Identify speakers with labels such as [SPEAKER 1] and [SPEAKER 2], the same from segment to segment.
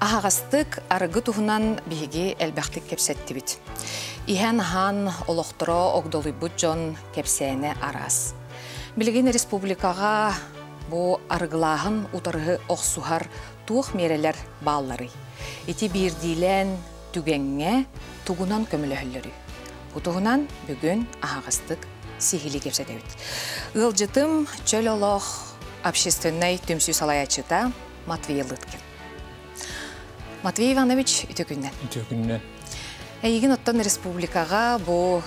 [SPEAKER 1] Аһаҕастык арыгы туһунан биһиги элбэхтик кэпсэттибит. Иһэн-аһаан олохторо огдолуйбут дьон кэпсээнэ араас. Билигин республикаҕа бу арыгылааһын утарыһы охсуһар туох миэрэлэр баалларый? Ити биирдиилээн түгэҥҥэ тугунан көмөлөһөллөрүй? Бу туһунан бүгүн аһаҕастык сиһилии кэпсэтэбит. Ыалдьытым чөл олох общественнай түмсүү салайааччыта Матвей Лыткин. Матвей Иванович, үтүө күннэн.
[SPEAKER 2] Үтүө күннэн.
[SPEAKER 1] Эйигин оттон республикаҕа бу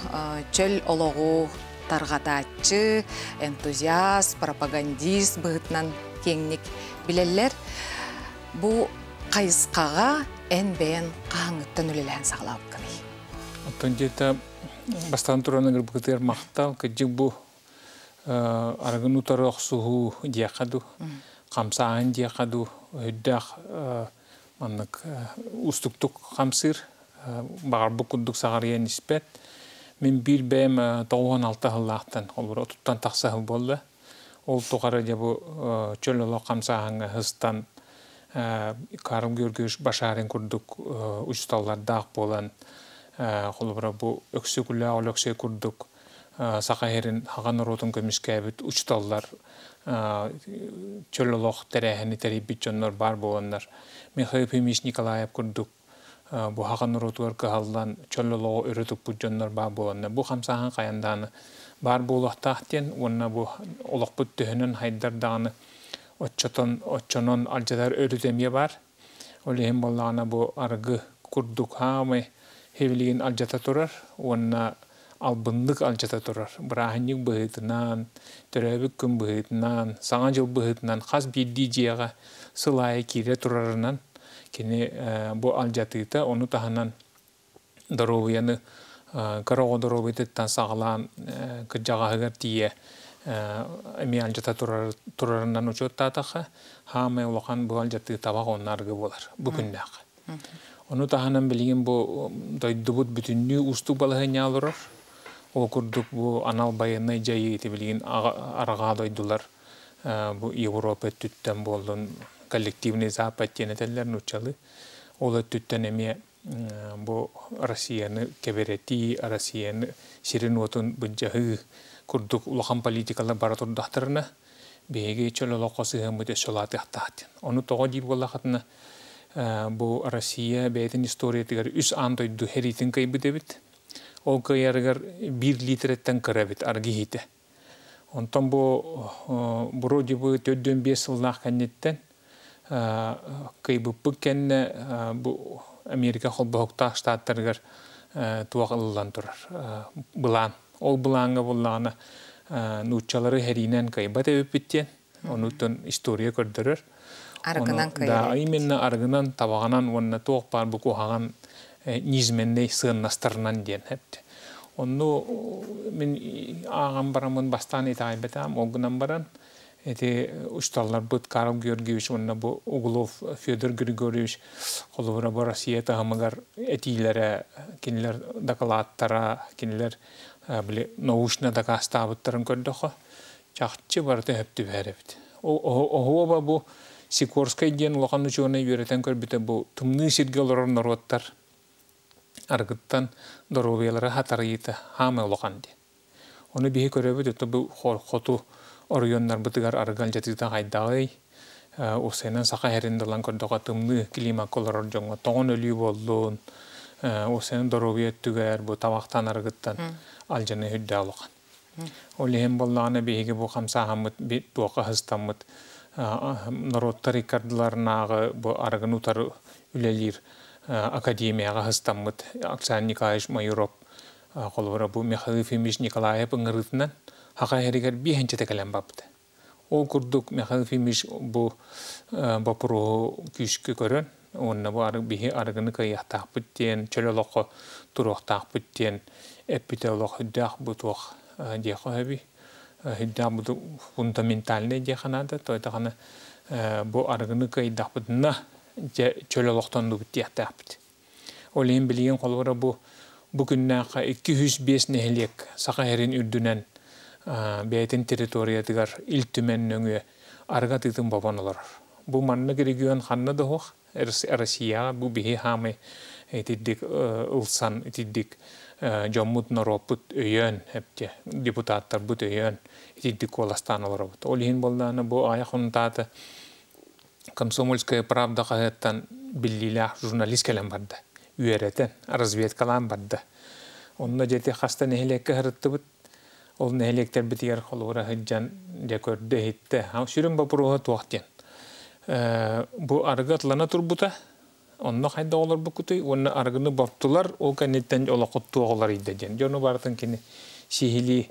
[SPEAKER 1] чөл олоҕу тарҕатааччы, энтузиаст, пропагандист быһыытынан киэҥник билэллэр. Бу хайысхаҕа эн бэйэн хаһааҥҥыттан үлэлэһэн саҕалаабыккыный?
[SPEAKER 2] Оттон дьиэтэ бастаан туран ыҥырбыкытыгар махтал, кырдьык бу арыгын утары охсуһуу диэххэ дуу, хамсааһын диэххэ дуу, өйдөөх маннык уустуктук хамсыыр, баҕарбыт курдук саҕарыйан испэт. Мин биир бэйэм 96 сыллаахтан, холобура, отуттан тахса сыл буолла. Ол тухары дьэ бу чөл олох хамсааһыҥҥа сыстан Карл Георгиевич Башарин курдук учууталлардаах буолан, холобура, бу Өксөкүлээх Өлөксөй курдук Саха сирин хаҕа норуотун көмүскээбит учууталлар чөл олох тэрээһини тэрийбит дьоннор баар буоланнар, Михаил Ефимович Николаев курдук бу хаҕа норуотугар кыһаллан чөл олоҕу өрө туппут дьоннор баар буоланнар, бу хамсааһын хайан даҕаны баар буолуохтаах диэн уонна бу олохпут төһөнөн хайдар даҕаны оччотон оччонон алдьатар өрүт эмиэ баар. Ол иһин буоллаҕына бу арыгы курдук хаамай хевилигин алдьата турар уонна албыннык алдьата турар. Бырааһынньык быһыытынан, төрөөбүт күн быһыытынан, Саҥа дьыл быһыытынан хас биирдии дьиэҕэ сыл аайы киирэ турарынан кини бу алдьатыыта ону таһынан доруобуйаны кыра оҕо доруобуйатыттан саҕалаан кырдьаҕаһыгар тиийэ эмиэ алдьата турарынан учуоттаатахха, хаамай улахан бу алдьатыы табах уонна арыгы буолар бу күннээх. Ону таһынан билигин бу дойдубут бүтүннүү уустук балаһыанньа олорор. Ол курдук бу анал байыаннай дьайыы ити билигин арҕаа дойдулар бу Европа өттүттэн буоллун коллективный запад диэн этэллэр нууччалыы. Ол өттүттэн эмиэ бу Россияны кэбирэтии, Россияны сирин-уотун былдьаһыы курдук улахан политикалар бара турдахтарына, биһиги чөл олоххо сыһыаммыт өссө улаатыахтаах диэн. Ону тоҕо диир буоллаххытына, бу Россия бэйэтин историятыгар үс аан дойду сэриитин кыайбыт эбит. Ол кыайарыгар биир лиитэрэттэн кыра эбит арыгы иһиитэ. Онтон бу вроде бы 45 сыллаах кэнниттэн кыайбыппыт кэннэ бу Америка холбоһуктаах штаттарыгар туох ылыллан турар былаан. Ол былааҥҥа буллаҕына нууччалары сэриинэн кыайбат эбиппит диэн, онуттан история көрдөрөр.
[SPEAKER 1] Арыгынан
[SPEAKER 2] Да, именно арыгынан, табаҕынан уонна туох баар бу куһаҕан низменнэй сыаннастарынан диэн эпти. Онну мин ааҕан бараммын бастаан итэҕэйбэтээм, ол гынан баран ити учууталларбыт Карл Георгиевич уонна бу Углов Федор Григорьевич холобура бу Россия таһымыгар этиилэрэ, кинилэр дакылааттара, кинилэр били научно дакаастаабыттарын көрдөххө, чахчы барыта сөп түбэһэр эбит. Оһуоба бу Сикорскай диэн улахан учуонай үөрэтэн көрбүтэ бу тымныы сиргэ олорор норуоттар арыгыттан доруобуйалара хатарыйыыта хаамай улахан диэн. Ону биһи көрөбүт, это бу хоту оройуоннарбытыгар арыгы алдьатыыта хайдаҕый, уопсайынан Саха сирин далан көрдөххө тымныы климакка олорор дьоҥҥо тоҕон өлүү буоллун, уопсайынан доруобуйа өттүгэр бу табахтан арыгыттан алдьаныы үрдээх улахан. Ол иһин буоллаҕына биһиги бу хамсааһыммыт туохха сыстаммыт норуоттар иккардыларынааҕы бу арыгыны утары үлэлиир академияҕа сыстаммыт Оксана Николаевич Майоров холобура бу Михаил Ефимович Николаев ыҥырыытынан Саха сиригэр биэһинчэтэ кэлэн барбыта. Ол курдук Михаил Ефимович бу боппуруоһу күүскэ көрөн уонна бу биһи арыгыны кыайыахтаахпыт диэн, чөл олоххо туруохтаахпыт диэн эппитэ олох үрдээх бу туох диэххэ сөбүй? Үрдээх бу фундаментальнай диэххэ наада. Тойтаҕына бу арыгыны кыайдахпытына дьэ чөл олохтоннубут диэхтээхпит. Ол иһин билигин холобура бу бу күннээххэ 205 нэһилиэк Саха сирин үрдүнэн бэйэтин территориятыгар Ил Түмэн нөҥүө арыгы атыытын бобон олорор. Бу маннык регион ханна да суох. Россияҕа бу биһи хаамай итиддик ылсан итиддик дьоммут норуоппут өйөөн эпте депутаттарбыт өйөөн итиддик куоластаан олоробут. Ол иһин буоллаҕына бу аҕыйах хонутаата «Комсомольская правда» хаһыаттан биллиилээх журналист кэлэн барда. Үөрэтэн, разведкалаан барда. Онно дьэти хаста нэһилиэккэ сырыттыбыт. Ол нэһилиэктэрбитигэр холобура сылдьан дьэ көрдө иһиттэ. Сүрүн боппуруоһа туох диэн. Бу арыгы атлана турбута, онно хайдах олорбуккутуй уонна арыгыны боптулар, ол кэнниттэн олоххут туох уларыйда диэн. Дьону барытын кини сиһилии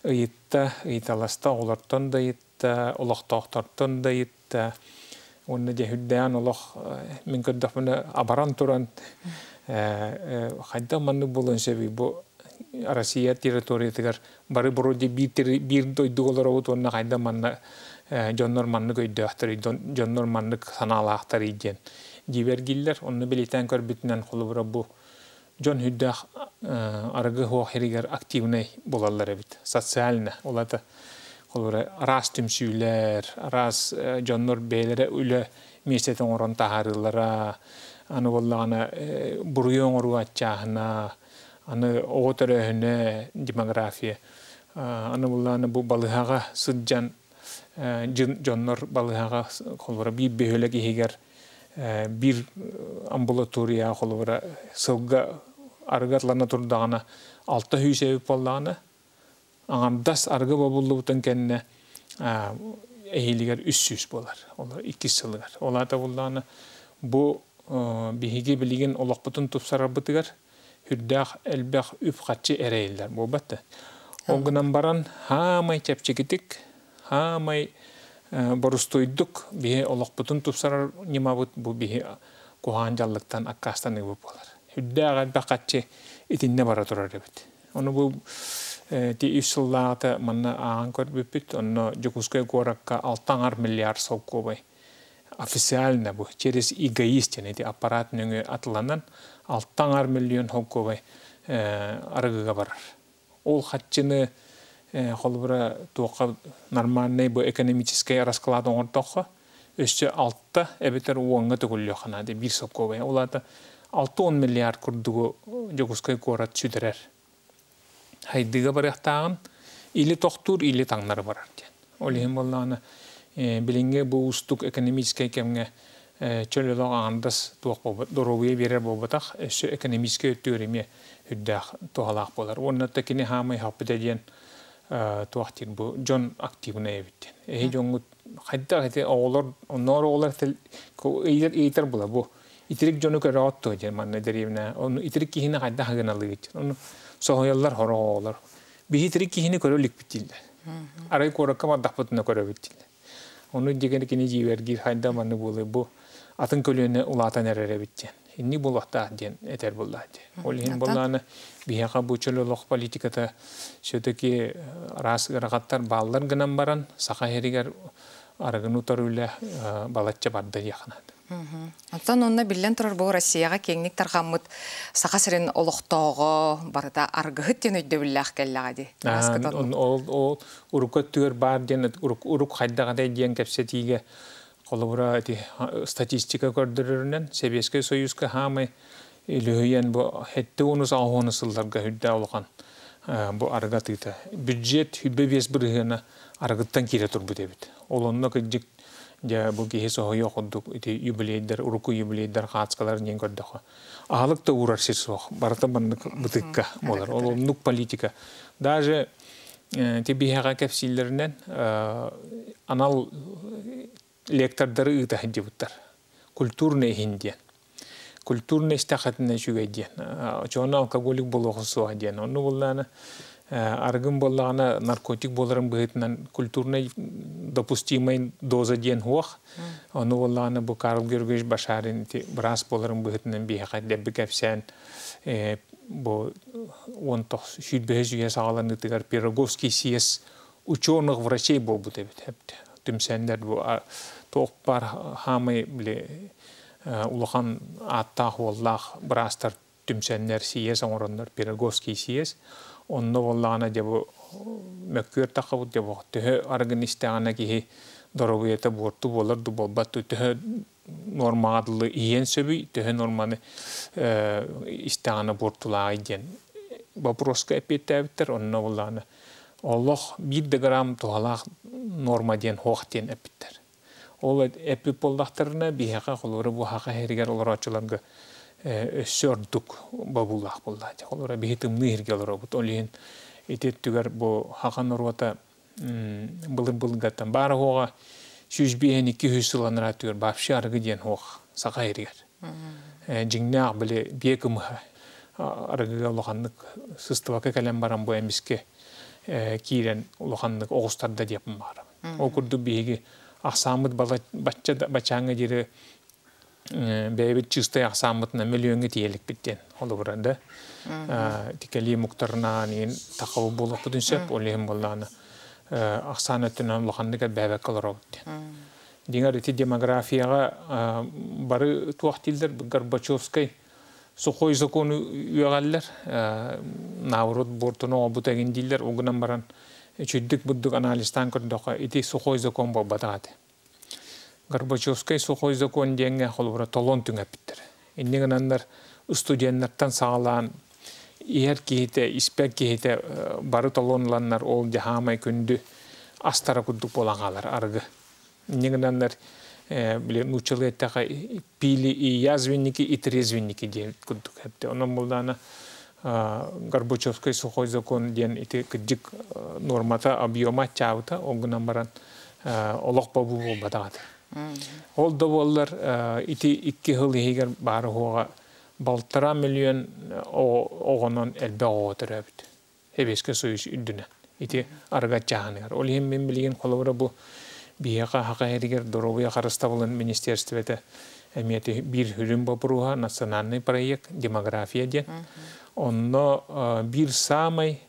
[SPEAKER 2] ыйытта, ыйыталаста, оҕолортон да ыйытта, олохтоохтортон да ыйытта. Уонна дьэ үрдээн олох мин көрдөхпүнэ абаран туран хайдах маннык буолуон сөбүй бу Россия территориятыгар бары вроде биир дойдуга олоробут уонна хайдах манна дьоннор маннык өйдөөхтөрүй, дьоннор маннык санаалаахтарый диэн дьиибэргииллэр. Онно билитэн көрбүтүнэн холобура бу дьон үрдээх арыгы суох сиригэр активнай буолаллар эбит. Социально. Ол аата холобура араас түмсүүлэр, араас дьоннор бэйэлэрэ үлэ миэстэтин оҥорон таһаарыылара, аны буоллаҕына буруйу оҥоруу аччааһына, аны оҕо төрөөһүнэ, демография, аны буоллаҕына бу балыыһаҕа сылдьан дьоннор балыыһаҕа холобура биир бөһүөлэк иһигэр биир амбулатория холобура сылга арыгы атлана турдаҕына 600 эбит буоллаҕына, аҥардас арыгы бобуллубутун кэннэ эһиилигэр 300 буолар. Ол иккис сылыгар. Ол аата буоллаҕына бу биһиги билигин олохпутун тупсарарбытыгар үрдээх элбэх үп-харчы эрэйиллэр буолбат да. Ол гынан баран хаамай чэпчэкитик, хаамай борустуойдук биһи олохпутун тупсарар ньымабыт бу биһи куһаҕан дьаллыктан аккаастаныыбыт буолар. Үрдээх элбэх харчы итиннэ бара турар эбит. Ону бу ти үс сыллааҕыта манна ааҕан көрбүппүт, онно Дьокуускай куоракка 6,5 миллиард солкуобай официально бу через ИГАИС диэн ити аппарат нөҥүө атыланан 6,5 миллион солкуобай арыгыга барар. Ол харчыны холобура туохха нормальный бу экономический расклад оҥордоххо өссө алта эбэтэр уоҥҥа төгүллүөххэ наада биир солкуобай. Ол аата 60 миллиард курдугу Дьокуускай куорат сүтэрэр. Хайдыга барыахтааҕын или тохтуур, или таҥнары барар диэн. Ол иһин буоллаҕына билиҥҥи бу уустук экономическай кэмҥэ чөл олох аҥардас туох буолбат, доруобуйа биэрэр буолбатах, өссө экономическай өттүгэр эмиэ үрдээх туһалаах буолар. Уонна кини хаамай хаппыта диэн туох диир бу дьон активнай эбит диэн. Эһи дьоҥҥут хайдах ити оҕолор, онноор оҕолор ыйытар була бу итирик дьону көрөҕөт дуо диэн манна дэриэбинэ. Ону итирик киһини хайдах гыналыгыт. Ону соһуйаллар хорох оҕолор. Биһи итирик киһини көрө иликпит дииллэр. Арай куоракка бардахпытына көрөбүт дииллэр. Ону дигэн кини дьиибэргиир хайда манны буолуй бу атын көлүөнэ улаатан эрэр эбит диэн. Инни буолуохтаах диэн этэр буоллаа диэн. Ол иһин буоллаҕына биһиэхэ бу чөл олох политиката все-таки араас ыарахаттар бааллар гынан баран саха сиригэр арыгыны утары үлэ балачча барда диэххэ наада.
[SPEAKER 1] Оттон онно биллэн турар бу Россияҕа киэҥник тарҕаммыт Саха сирин олохтооҕо барыта аргыһыт диэн өйдөбүллээх кэллэҕэ дии.
[SPEAKER 2] Ол урукку өттүгэр баар диэн урук хайдах этэй диэн кэпсэтиигэ холобура ити статистика көрдөрөрүнэн Сэбиэскэй Союзка хаамай үлүһүйэн бу 70-80 сылларга үрдэ улахан бу арыгы атыыта. Бюджет 25% арыгыттан киирэ турбут эбит. Ол онно кырдьык дьэ бу киһи соһуйуох курдук ити юбилейдэр, урукку юбилейдэр хаацкалар диэн көрдөххө. Аһылык да уурар сир суох. Барыта маннык бытыкка буолар. Ол оннук политика. Даже ти биһиэхэ кэпсииллэринэн анал лектордары ыыта сылдьыбыттар. Культурный иһин диэн. Культурный истэххитинэ үчүгэй диэн. Очоҕуна алкоголик буолуох суоҕа диэн. Онну буоллаҕына арыгын буоллаҕына наркотик буоларын быһыытынан культурный допустимый доза диэн суох. Ону буоллаҕына бу Карл Георгиевич Башарин ити быраас буоларын быһыытынан биһиэхэ дэлби кэпсээн бу 19 үйэ саҕаланыытыгар Пироговский съезд ученых врачей буолбут эбит. Түмсэннэр бу туох баар хаамай били улахан ааттаах уоллаах быраастар түмсэннэр съезд оҥороннор Пироговский съезд. Онно буоллаҕына дьэ бу мөккүөр таххабыт дьэ бу төһө арыгын истэҕинэ киһи доруобуйата буорту буолар ду буолбат ду төһө нормаҕа дылы иһиэн сөбүй, төһө норманы истэҕинэ буортулааҕый диэн вопроска эппиэттээбиттэр. Онно буллаҕына олох биир да грамм туһалаах норма диэн суох диэн эппиттэр. Ол эппит буоллахтарына, биһиэхэ холобура бу саха сиригэр олорооччуларга өссө ордук бобуулаах буолла. Холобура биһи тымныы сиргэ олоробут. Ол иһин ити өттүгэр бу саха норуота былыр-былыргаттан баара суоҕа 152 сыл анараа өттүгэр вообще арыгы диэн суох саха сиригэр. Дьиҥнээх били биэ кымыһа арыгыга улаханнык сыстыбакка кэлэн баран бу эмискэ киирэн улаханнык оҕустарда диэппин баҕарабын. Ол курдук биһиги ахсааммыт бачча бачааҥҥа диэри бэйэбит чыыстай ахсааммытынан мөлүйүөҥҥэ тиийэликпит диэн холобура да тикэлии муктарынаан иин тахабы буолуохпутун сөп, ол иһин буоллаҕына ахсаан өттүнэн улаханнык элбээбэккэ олоробут диэн. Дьиҥэр ити демографияҕа бары туох дииллэр Горбачевскай сухой закону үөҕэллэр, наоборот буортуну оҥорбут эҥин дииллэр, ол гынан баран үчүгдүк бурдук анализтаан көрдөххө ити сухой закон буолбатах этэ. Горбачевскай сухой закон диэҥҥэ холобура толон түҥэппиттэр. Инньэ гынаннар студеннартан саҕалаан иһэр киһитэ, испэт киһитэ бары толон ыланнар ол дьаһаамай күндү астара курдук буолан хаалар арыгы. Инньэ гынаннар били нууччалыы эттэххэ пили и язвенники и трезвенники диэн курдук эптэ. Онон булдаана Горбачевскай сухой закон диэн ити кырдьык нормата, объема аччаабыта, ол гынан баран олох бобуу буолбатах этэ. Ол да буоллар ити 2 сыл иһигэр баара суоҕа 1,5 миллион оҕонон элбэх оҕо төрөөбүт. Сэбиэскэй Союз үрдүнэн. Ити арыгы аччааһыныгар. Ол иһин мин билигин холобура бу биһиэхэ саха сиригэр доруобуйа харыстабылын министерствота эмиэ биир сүрүн боппуруоһа национальный проект демография диэн. Онно биир саамай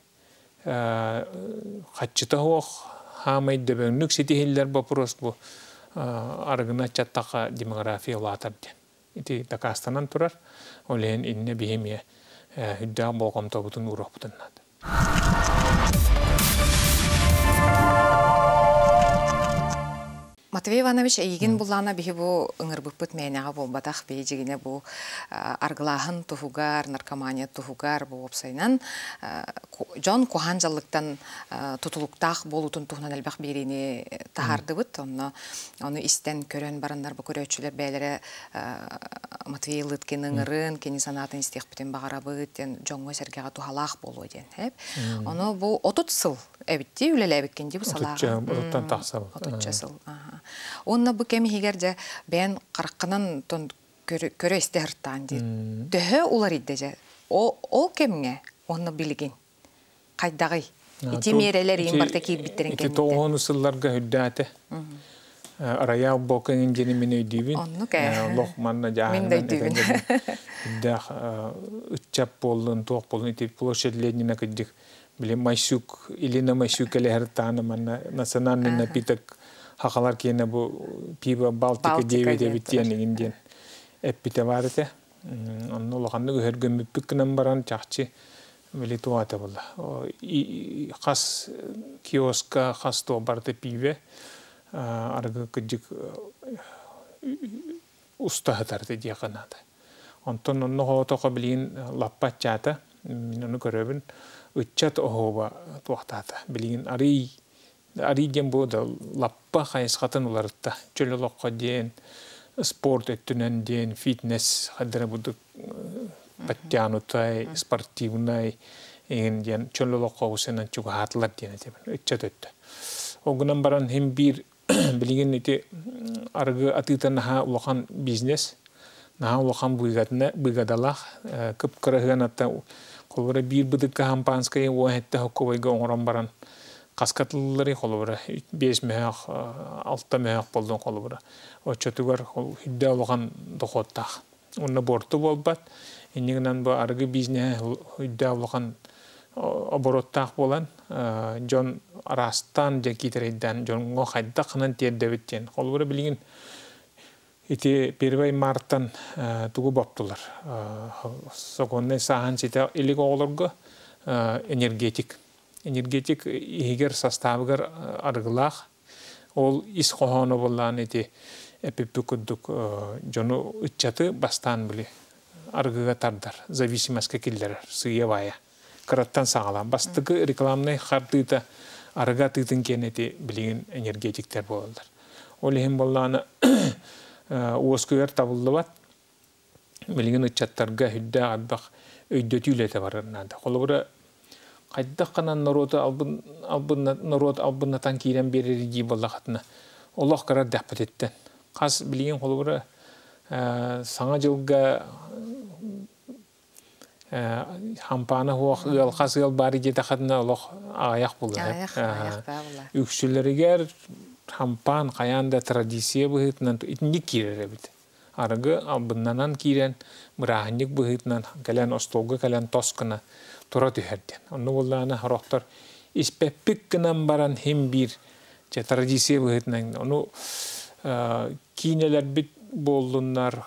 [SPEAKER 2] хаччыта суох, хаамай дөбөҥнүк ситиһиллэр боппуруос бу арыгыны аччаттахха демография улаатар диэн. Ити дакаастанан турар. Ол иһин иннэ биһи эмиэ үрдээх болҕомтобутун ууруохпутун наада.
[SPEAKER 1] Матвей Иванович, эйигин буллаана биһи бу ыҥырбыппыт мээнэҕэ буолбатах, биһи дьигинэ бу аргылааһын туһугар, наркомания туһугар бу уопсайынан дьон куһаан дьаллыктан тутулуктаах буолуутун туһунан элбэх биэриини таһаардыбыт. Онно ону истэн көрөн бараннар бу көрөөччүлэр бэйэлэрэ Матвей Лыткин ыҥырын, кини санаатын истиэхпитин баҕарабыт диэн дьоҥҥо-сэргэҕэ туһалаах буолуо диэн. Ону бу 30 сыл эбитти үлэлээбиккин дии бу салааҕа.
[SPEAKER 2] Отуттан тахсабыт.
[SPEAKER 1] Отучча сыл. Уонна бу кэм иһигэр дьэ бэйэн хараххынан көрө истэ сыртаан дии. Төһө уларыйда дьэ? Ол кэмҥэ уонна билигин хайдаҕый? Ити миэрэлэр иин барыта киирбиттерин
[SPEAKER 2] кэнниттэн. Ити тоҕуһун сылларга үрдээтэ. Роял Бокаҥын диэни мин өйдүүбүн.
[SPEAKER 1] Оннук ээ.
[SPEAKER 2] Олох манна
[SPEAKER 1] Мин да өйдүүбүн.
[SPEAKER 2] Үрдээх ыччат буоллун, туох буоллун, ити площадь Ленина кырдьык били Майсюк, Елена Майсюк кэлэһэр манна национальный напиток хахалар киэнэ бу пиво Балтика 9 эбит диэн игин диэн эппитэ баар этэ. Онно улаханнык өһөргөммүппүт гынан баран чахчы били туата буолла. Хас киоска, хас туох барыта пиибэ арыгы кырдьык устаһытар диэххэ наада. Онтон онно хоотохо билигин лаппа аччаата, мин ону көрөбүн, ыччат оһуоба туохтаата. Билигин арый арый диэн бу да лаппа хайысхатын уларытта. Чөл олоххо диэн, спорт өттүнэн диэн, фитнес хаддара будук подтянутай, спортивнай эҥин диэн чөл олоххо усенан чугаһаатылар диэн этебин ыччат өттө. Ол гынан баран хим биир билигин ити арыгы атыыта наһаа улахан бизнес, наһаа улахан быгадалаах, кып-кыраһыанатта холобура биир быдыкка хампаанскай уоһэтте хоккобойга оҥорон баран хаскатыллары холобура 5 мөһөөх, 6 мөһөөх болдун холобура. Оччотугар хүддэ улахан дохуоттаах. Онно буорту буолбат. Иннигинэн бу арыгы бизнеһэ хүддэ улахан обороттаах буолан, дьон араастаан дьэ киитэрейдээн дьоҥҥо хайдах гынан тиэрдэбит диэн. Холобура билигин ити 1 марттан тугу боптулар. Сокуоннай сааһын ситэ илик оҕолорго энергетик. Энергетик иһигэр составыгар арыгылаах. Ол ис хоһооно буоллаан ити Эпиппи курдук дьону ыччаты бастаан били арыгыга тардар, зависимостька киллэрэр, сыыйа-баайа. Кыраттан саҕалаан. Бастакы рекламнай хардыыта арыгы атыытын киэнэти билигин энергетиктэр буолаллар. Ол иһин буоллаҕына уоскуйар табыллыбат. Билигин ыччаттарга сүрдээх элбэх өйдөтүү үлэтэ барар наада. Холобура, хайдах гынан норуоту албын, албын, норуот албыннатан киирэн биэрэр дии буоллахытына, олох кыра эрдэхпититтэн. Хас билигин холобура Саҥа дьылга хампаана суох ыал хас ыал баар диэтэххитинэ олох аҕыйах буолуо. Үксүлэригэр хампаан хайаан да традиция быһыытынан итинник киирэр эбит. Арыгы албыннанан киирэн, бырааһынньык быһыытынан кэлэн остуолга кэлэн тос гына тура түһэр диэн. Онно буоллаҕына сорохтор испэппит гынан баран хим биир чэ традиция быһыытынан ону киинэлэрбит буоллуннар,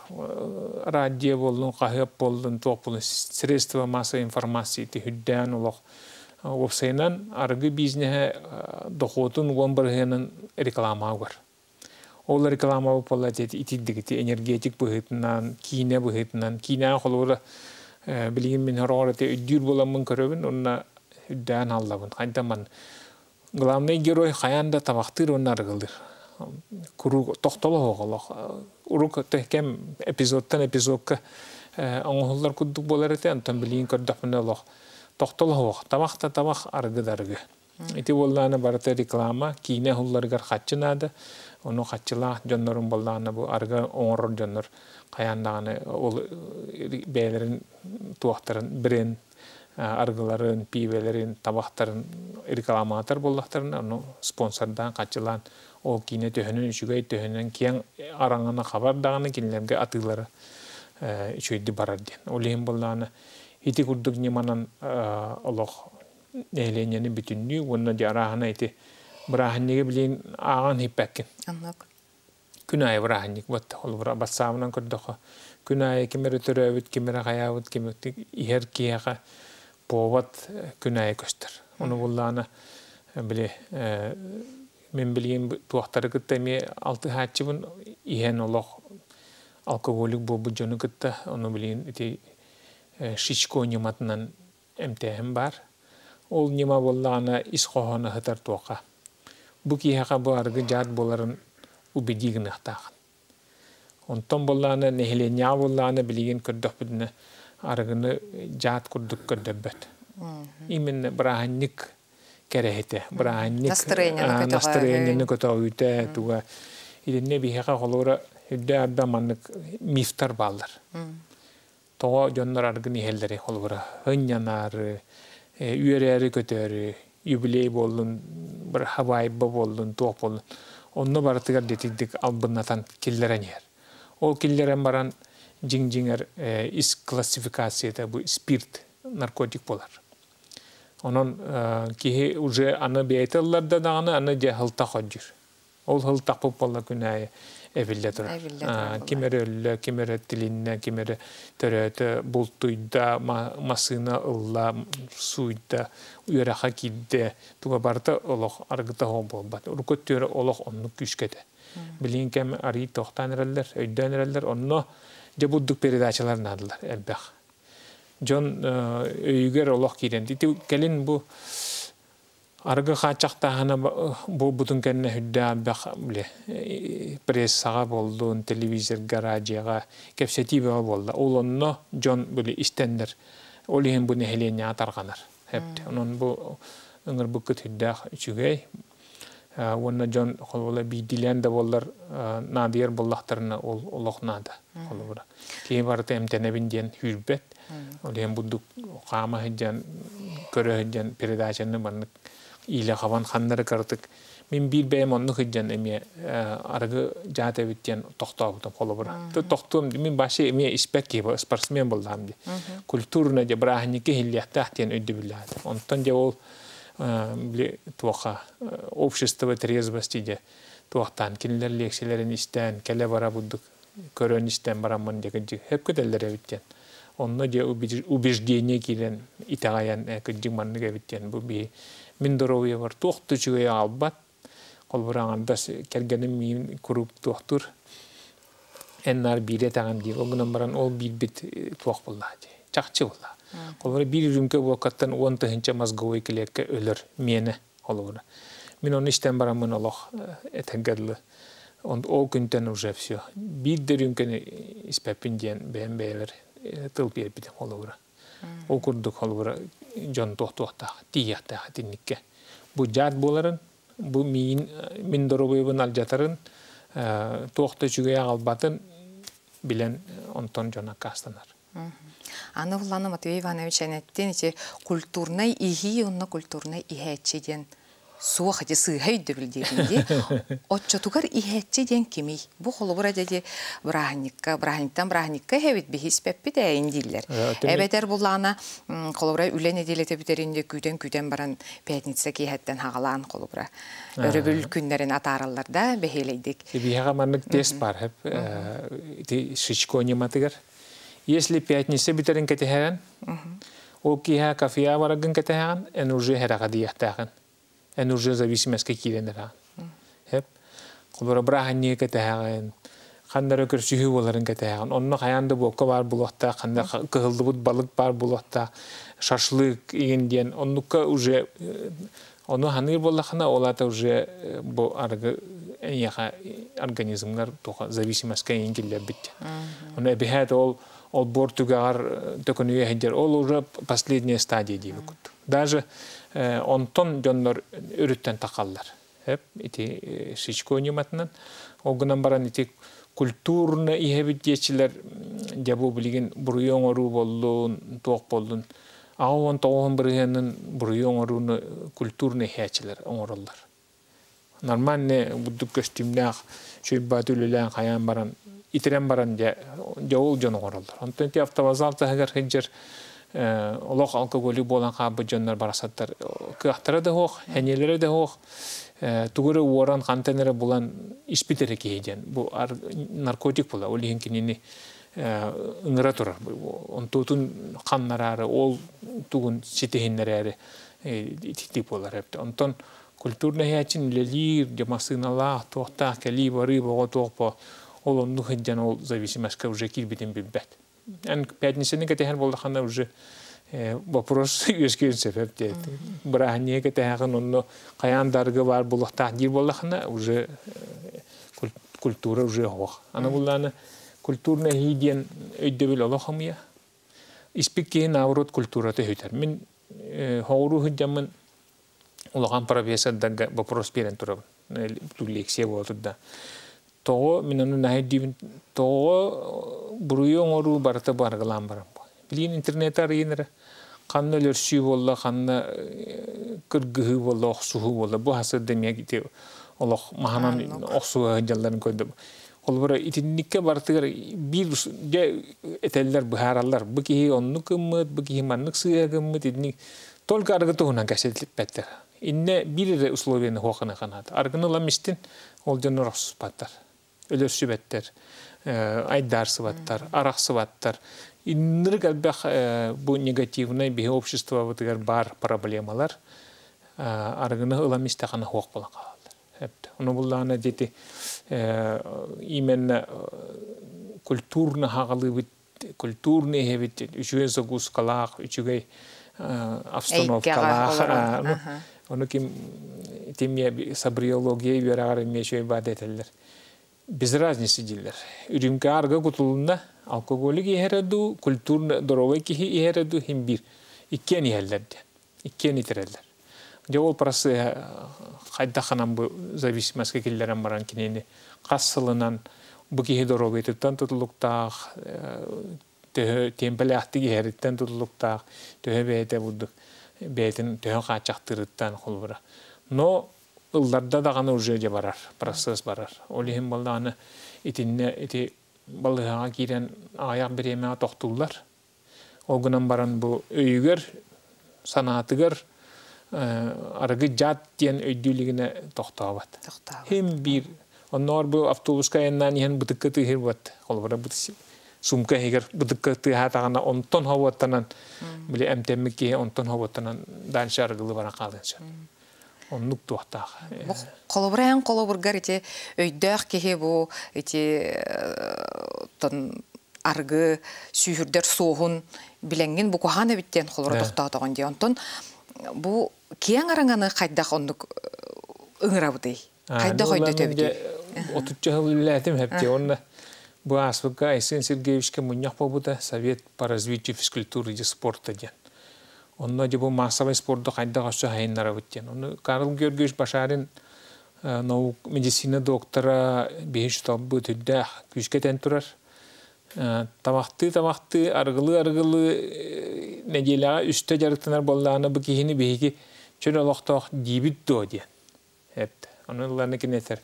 [SPEAKER 2] радио буоллун, хаһыат буоллун, туох буоллун, средства массовой информации үрдээн олох уопсайынан арыгы бизнеһэ дохуотун 10 бырыһыанын рекламаҕа угар. Ол реклама буолла итирдигити энергетик быһыытынан, киинэ быһыытынан, киинэҕэ холобура билигин мин хороҕор эти өйдүүр буоламмын көрөбүн, онно үрдээн аллабын. Хайдаман главный герой хайаан да табахтыыр уонна арыгылыыр. Куруук тохтоло оҕолох. Урук кэм эпизодтан эпизодка оҥоһуллар курдук буолар этэ, онтон билигин көрдөхпүнэ олох тохтоло суох. Табах да табах, арыгы да арыгы. Ити буоллаана барыта реклама, киинэ уһулларыгар хаччы наада. Ону хаччылаах дьоннорун буоллаана бу арыгы оҥорор дьоннор хайаан даҕаны ол бэйэлэрин туохтарын бренд арыгыларын, пиибэлэрин, табахтарын рекламатор буоллахтарына, ону спонсордаан, хаччылаан ол киинэ төһөнөн үчүгэй, төһөнөн киэҥ араҥаны хабар даҕаны кинилэргэ атыылары үчүгэйдик барар диэн. Ол иһин буоллаҕына ити курдук ньыманан олох нэһилиэнньэни бүтүннүү уонна дьэ арааһына ити бырааһынньыгы билигин ааҕан иһиппэккин.
[SPEAKER 1] Аннык.
[SPEAKER 2] Күн аайы бырааһынньык буолла. Холобура батсаабынан көрдөххө күн аайы ким эрэ төрөөбүт, ким эрэ хайаабыт, ким иһэр киһиэхэ повод күн аайы көстөр. Ону буллаана били мен билигин туохтары кытта эмиэ алтыһааччыбын иһэн олох алкоголик буолбут дьону кытта ону билигин ити Шичко ньыматынан эмтээһин баар. Ол ньыма буоллаҕына ис хоһооно сытар туохха. Бу киһиэхэ бу арыгы дьаат буоларын убедии гыныахтаахын. Онтон буоллаҕына нэһилиэнньэҕэ буоллаҕына билигин көрдөхпүтүнэ арыгыны дьаат курдук көрдөрбөт. Именно бырааһынньык кэрэһитэ, бырааһынньык настроениены көтөҕүүтэ туга. Итиннэ биһиэхэ холобура үрдэ арда маннык мифтар бааллар. Тоҕо дьоннор арыгыны иһэллэрий холобура ынньанаары, үөрээри көтөөрү, юбилей буоллун, хабаайба буоллун, туох буоллун. Онно барытыгар дэтирдик албыннатан киллэрэн иһэр. Ол киллэрэн баран дьиҥ-дьиҥэр ис классификацията бу спирт наркотик буолар. Онон киһи уже аны бэйэтэ ылларда даҕаны аны дьэ һылтах ходьур. Ол һылтахпыт буолла күн аайы эбиллэ турар. Ким эрэ өллө, ким эрэ тилиннэ, ким эрэ төрөөтө, бултуйда, массыына ылла, сууйда, үөрэххэ киирдэ, туга барыта олох арыгыта буолбат. Урукку өттүгэр олох оннук күүскэ этэ. Билигин кэм арый тохтоон эрэллэр, өйдөөн эрэллэр, онно дьэ бурдук передачалар наадалар элбэх. Дьон өйүгэр олох киирэн. Ити кэлин бу арыгы хааччахтааһына буолбутун кэннэ үрдээх элбэх били прессаҕа буоллун, телевизорга, радиоҕа кэпсэтии бөҕө буолла. Ол онно дьон били истэннэр, ол иһин бу нэһилиэнньэҕэ тарҕанар. Онон бу ыҥырбыккыт үрдээх үчүгэй. Уонна дьон холобура биирдиилээн да буоллар наадыйар буоллахтарына ол олох наада холобура. Киһи барыта эмтэнэбин диэн үүрбэт. Ол иһин бурдук хаама сылдьан, көрө сылдьан передачаны маннык иилэ хабан ханнары кыратык мин биир бэйэм оннук сылдьан эмиэ арыгы дьаат эбит диэн тохтообутум холобура. Тохтуом мин вообще эмиэ испэт киһи спортсмен буоллаҕым дии. Культурно дьэ бырааһынньыкка иһиллиэхтээх диэн өйдөбүллээх. Онтон дьэ ол били туоха общество трезвости дьэ туохтаан кинилэр лекцияларын истээн кэлэ бара бурдук көрөн истэн бараммын дьэ кырдьык хөп көтөллөр эбит диэн. Онно дьэ убеждение киирэн итэҕэйэн кырдьык маннык эбит диэн бу биһи мин доруобуйабар туох да үчүгэй аҕалбат. Холобура аҥардас кэргэним миин куруук туохтуур. Эн наар биири этэҕин диир. Ол гынан баран ол биирбит туох буоллаҕа дии. Чахчы буоллаҕа. Холобура, биир үрүүмкэ буоккаттан 10 000 мозговой клетка өлөр миэнэ холобура. Мин ону истэн бараммын олох этэргэ дылы. Ол күнтэн уже все. Биир да үрүүмкэни испэппин диэн бэйэм бэйэбэр тыл биэрбитим холобура. Ол курдук холобура дьон туох-туохтаах, тиийиэхтээх итинниккэ. Бу дьаат буоларын, бу миин мин доруобуйабын алдьатарын, туох да үчүгэй аҕалбатын билэн онтон дьон аккаастанар.
[SPEAKER 1] Аны булланы Матвей Иванович энэттин ити культурнай иһии онно культурнай иһээччи диэн суох ити сыыһа өйдөбүл диэтин дии. Оччотугар иһээччи диэн кимий? Бу холобура дьэ бырааһынньыкка, бырааһынньыктан бырааһынньыкка иһэбит биһи испэппит ээйин дииллэр. Эбэтэр буллаана холобура үлэ нэдиэлэтэ бүтэрин де күүтэн-күүтэн баран пятница киэһэттэн хагалаан холобура өрөбүл күннэрин атаараллар да бэһиэлэйдик.
[SPEAKER 2] Биһиэхэ маннык тест бар ити Шичко ньыматыгар. Если пятница бүтэрин кэтэһэҕин, ол киэһэ кафеҕа бараргын кэтэһэҕин, эн уже хэрэҕэдийэхтээхин. Эн уже зависимостька киирэн эрэҕин. Хеп. Холобура бырааһынньыгы кэтэһэҕин, ханна эрэ көрсүһүү буоларын кэтэһэҕин. Онно хайаан да буокка баар буолуохтаах, ханна кыһыллыбыт балык баар буолуохтаах, шашлык игин диэн. Оннукка уже ону ханыыр буоллахына, ол аата уже бу арыгы эйиэхэ организмҥар туха зависимостька эйин киллэрбит. Ону эбиһээт ол олбуор түгэҕэр төкүнүйэ сылдьар, ол уже последняя стадия диэбит курдук. Даже онтон дьоннор өрүттэн тахаллар. Эп ити Шичко ньыматынан. Ол гынан баран ити культурно иһэбит диэччилэр дьэ бу билигин буруйу оҥоруу боллун, туох боллун. 89 бырыһыанын буруйу оҥорууну культурно иһээччилэр оҥороллор. Нормальный буддук көстүүмнээх, чуйбаат үлэлээн хайаан баран, итирэн баран дьэ, дьэ ол дьон оҥороллор. Онтон ити автовокзал таһыгар сылдьар олох алкоголик буолан хаалбыт дьоннор барахсаттар кыахтара да суох, сэниэлэрэ да суох, тугу эрэ уоран, хантан эрэ булан испит эрэ киһи диэн. Бу наркотик була, ол иһин кинини ыҥыра турар. Онтуутун ханнараары, ол тугун ситиһиннэрээри ититик буолар эбит. Онтон культурнай иһээччин үлэлиир, дьэ массыыналаах, туохтаах, кэлии барыы боҕо туох бо ол оннук сылдьан ол зависимостька уже киирбитин билбэт. Эн пятницаны кэтэһэр буоллаххына уже вопрос үөскүөн сөп диэт. Бырааһынньыгы кэтэһэҕин онно хайаан да арыгы баар буолуохтаах диир буоллаххына уже культура уже суох. Аны буллааны культурнай иһии диэн өйдөбүл олох хомуйа. Испит киһи наоборот культурата үтэр. Мин хоҕуруу сылдьаммын улахан профессордарга вопрос биэрэн турабын. Лекция буола турда. Тоҕо мин ону наһаа диибин, тоҕо буруйу оҥоруу барыта баргылаан баран. Билигин интернет арыйын эрэ ханна өлөрсүү буолла, ханна кыргыһыы буолла, охсуһуу буолла. Бу хасырда эмиэ ити олох маһанан охсуһа сылдьалларын көрдүм. Холобура итинникке барытыгар биир дьэ этэллэр, быһаараллар. Бу киһи оннук гыммыт, бу киһи маннык сыыһа гыммыт, итинник только арыгы туһунан кэпсэтиппэттэр. Инне биир эрэ условияны хуоханы ханаат. Арыгыны ылам истин, ол дьоннор охсуспаттар, өлөрсүбэттэр, айдаарсыбаттар, арахсыбаттар. Иннирик элбэх бу негативный биһи обществобытыгар бар проблемалар арыгыны ылам истэхана хуох буолан хаалаллар. Ону буллаана дети именно культурно хагалыбыт, культурный иһэбит, үчүгэй закускалаах, үчүгэй обстановкалаах. Ону ким тимме собриология үөрэҕэр эмиэ үчүгэй баар этэллэр. Без разницы дииллэр. Үрүмкэ арга кутулунна, алкоголик иһэрэ дуу, культурно здоровый киһи иһэрэ дуу хим биир. Иккиэн иһэллэр диэн. Иккиэн итирэллэр. Дьэ ол процесс хайдаханан бу зависимостька киллэрэн баран кинини хас сылынан бу киһи доруобуйатыттан тутулуктаах, төһө темпэлээхтик иһэриттэн тутулуктаах, төһө бэйэтэ бурдук бэйэтин төһө хааччахтыырыттан холобура. Но ылларда даҕаны уже дьэ барар, процесс барар. Ол иһин баллааны итиннэ ити балыһаҕа киирэн аҕыйах бириэмэҕэ тохтууллар. Ол гынан баран бу өйүгэр, санаатыгар арыгы дьаат диэн өйдүүлүгүнэ тохтообот. Хим биир онноор бу автобуска айаннаан иһэн бытыкка тыыһыр бат. Холобура бу сумка иһигэр бытыкка тыаһаатаҕына онтон хобуоттанан били эмтэммит киһи онтон хобуоттанан дальше арыгылы баран хаалыан сөп. Оннук туохтаах.
[SPEAKER 1] Бу холобура эн холобургар ити өйдөөх киһи бу ити тон аргы сүүһүрдэр суоһун билэҥҥин бу куһаҕан эбит диэн холоро тохтоотоҕун дии. Онтон бу киэҥ араҥаны хайдах оннук ыҥырабытый? Хайдах өйдөтөбүтүй?
[SPEAKER 2] Отучча сыл үлэлээтим хэпти. Онно бу ааспыкка Айсен Сергеевичка мунньах буолбута Совет по развитию физкультуры и спорта диэн. Онно дьэ бу массовай спорду хайдах өссө сайыннарабыт диэн. Ону Карл Георгиевич Башарин наук медицина доктора биһи талбыт үрдээх күүскэ этэн турар. Тамахтыы-тамахтыы, арыгылыы-арыгылыы нэдиэлэҕэ үстэ дьарыктанар буоллаҕына бу киһини биһиги чөл олохтоох диибит дуо диэн. Эт. Ону ылланы кини этэр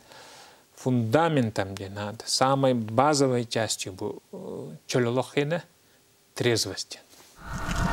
[SPEAKER 2] фундаментом диэн наада. Самой базовой частью бу чөл олох трезвость диэн.